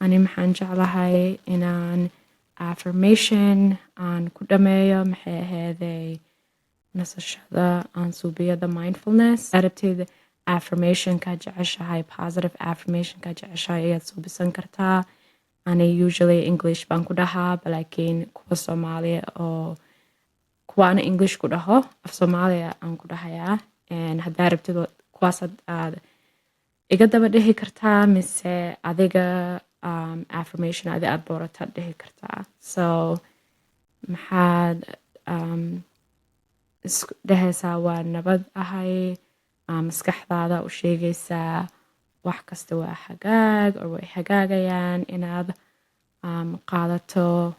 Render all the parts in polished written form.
Ani maxaan jeclahay inaan affirmation aan ku dhameeyo, maxay aheeday, nasashada aan suubiyada mindfulness. Arabtid affirmationka jeceshahay, positive affirmationka jeceshahay ayaad suubisan kartaa. Ani usually English baan ku dhahaa, laakiin kuwa Soomaaliya oo kuwa ana English ku dhaho, af Soomaaliya aan ku dhahayaa. Haddaa rabtid kuwaas aad iga daba dhihi kartaa, mise adiga affirmation adi aad doorataad dhihi kartaa. So maxaad isku dhehaysaa? Waa nabad ahay. Maskaxdaada u sheegaysaa wax kasta waa hagaag oo way hagaagayaan. Inaad qaadato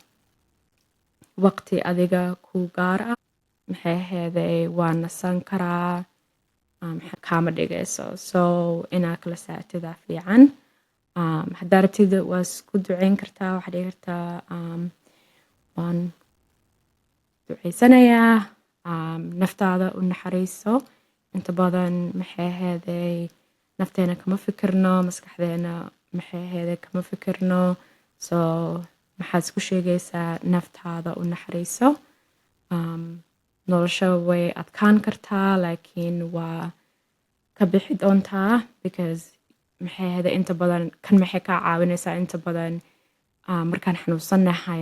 waqti adiga ku gaar ah, maxay aheeday, waa nasan karaa, kaama dhigayso. So inaad kala saartidaa fiican. Haddaa rabtid waa isku duceyn kartaa. Waxaad dhihi kartaa, "Waan duceysanayaa." Naftaada u naxariiso. Inta badan, maxay aheeday, nafteena kama fikirno, maskaxdeena, maxay aheeday, kama fikirno. So maxaad isku sheegaysaa? Naftaada u naxariiso. Nolosha way adkaan kartaa, laakiin waa ka bixi doontaa, because, maxay aheeday, inta badan kan maxay kaa caawinaysaa? Inta badan markaan xanuunsannahay,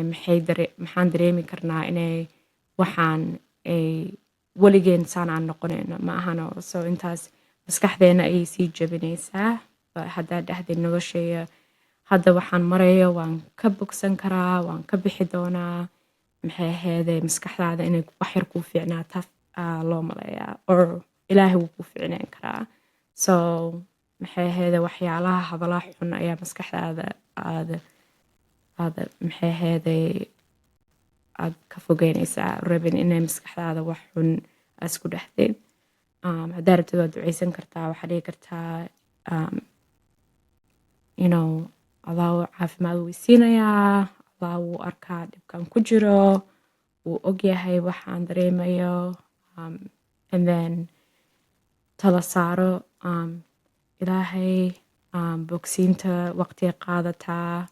maxaan dareemi karnaa inay waxaan ay weligeen saan aan noqonayno ma ahano. So intaas maskaxdeena ayay sii jebinaysaa. Haddaad dhahdid, "Noloshaya hadda waxaan marayo waan ka bogsan karaa, waan ka bixi doonaa," maxay aheeday, maskaxdaada inay wax yar kuu fiicnaata loo maleeyaa, or Ilaahay wuu kuu fiicnayn karaa. So, maxay aheeday, waxyaalaha hadalaha xun ayaa maskaxdaada aad, maxay aheeday, aad ka fogeynaysaa, rabin inay maskaxdaada wax xun aad isku dhexdid. Haddaa rabtid waad duceysan kartaa. Waxaad dhihi kartaa, "Allah wuu caafimaad wuu siinayaa, Allah wuu arkaa dhibkan ku jiro, wuu ogyahay waxaan dareemayo." And then tala saaro Ilaahay. Bogsiinta waqtiga qaadataa.